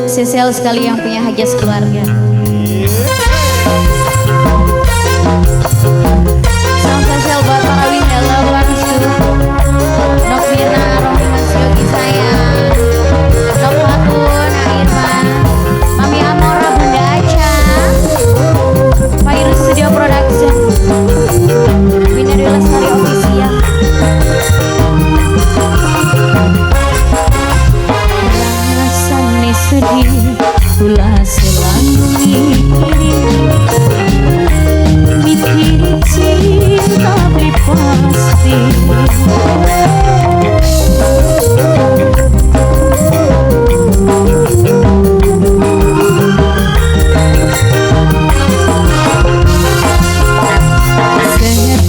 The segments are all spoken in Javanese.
Spesial sekali yang punya hajat keluarga. Salam spesial buat para Windala Wangsu, Nok Mirna, Romi Mas Yogi sayang, Nok Fatun, Airman, Mami Amora, Bunda Aca, Virus Studio Production, Winda Dewi Lestari Official. Rasane sedih, kula selalu mikiri cinta beli pasti.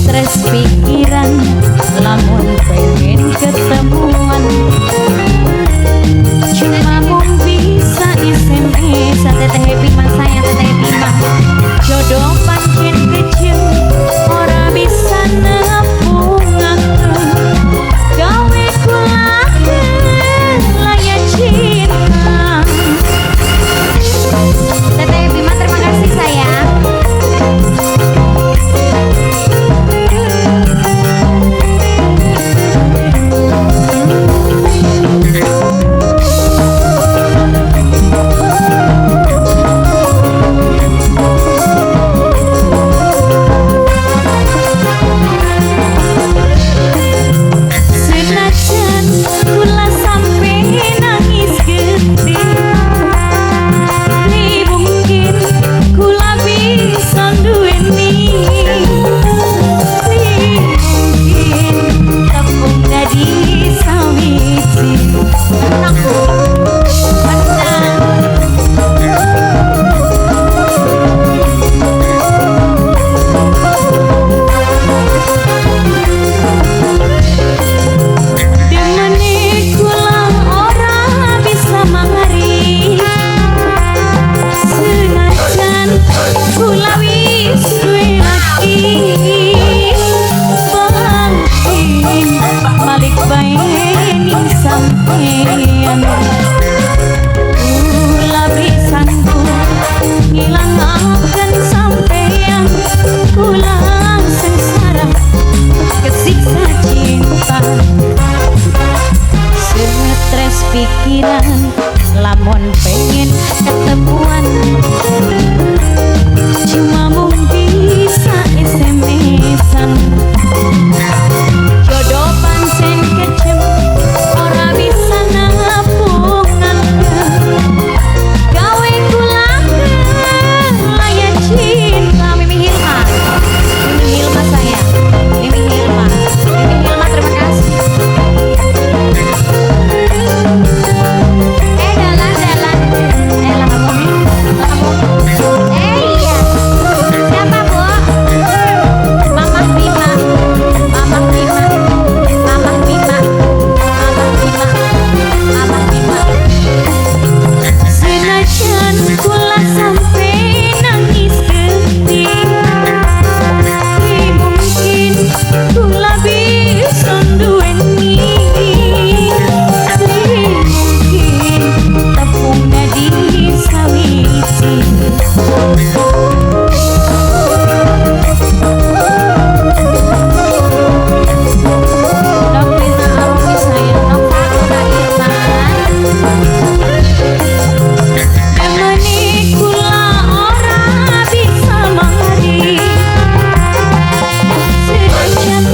Stres pikiran, lamun pengen ketemuan, cuma mung bisa SMS. Teteh Happy mas sayang, Teteh Happy mah. Jodoh pancen kecil, ora bisa nepungaken. Gawe kula layak cinta. Teteh Happy mah terima kasih sayang. Senajan kula sampe nangis getih, li mungkin kula bisa nduweni, li mungkin tepung dadi sawiji. Menang, menang. Demene kula ora bisa mangari, senajan kula wis duwe laki. Bangkin balik bae ning sampeyan, kula beli sanggup ngilangaken sampeyan. Kula sengsara kesiksa cinta, stres pikiran, lamun pengen ketemuan, cuma mung bisa SMS-an. Jodoh pancen kejem, ora bisa nepungaken. Gawe kula layak cinta. Mimi Hilma, Mimi Hilma sayang, Mimi Hilma, Mimi Hilma terima kasih. Dalan dalan, lah kamu, lah kamu. Iya, siapa bu? Mama Bima, Mama Bima, Mama Bima, Mama Bima, Mama Bima. Senajan kula sampe nangis getih, li mungkin kula bisa nduweni, li mungkin tepung dadi sawiji. Nok Mirna Aromi sayang, Nok Fatuna Irman. Demene kula ora bisa mari, senajan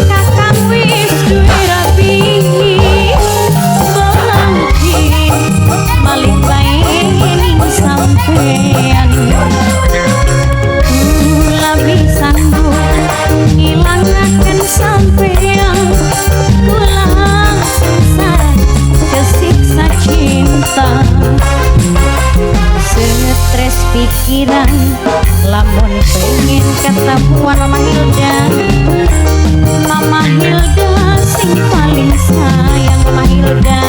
kakang wis duwe rabi. Bangkin balik bae ning sampean, kula beli sanggup ngilangaken sampean. Kula sengsara kesiksa cinta, stres pikiran, lamun pengen ketemuan. Mama Hilda, Mama Hilda sing paling sayang. Mama Hilda.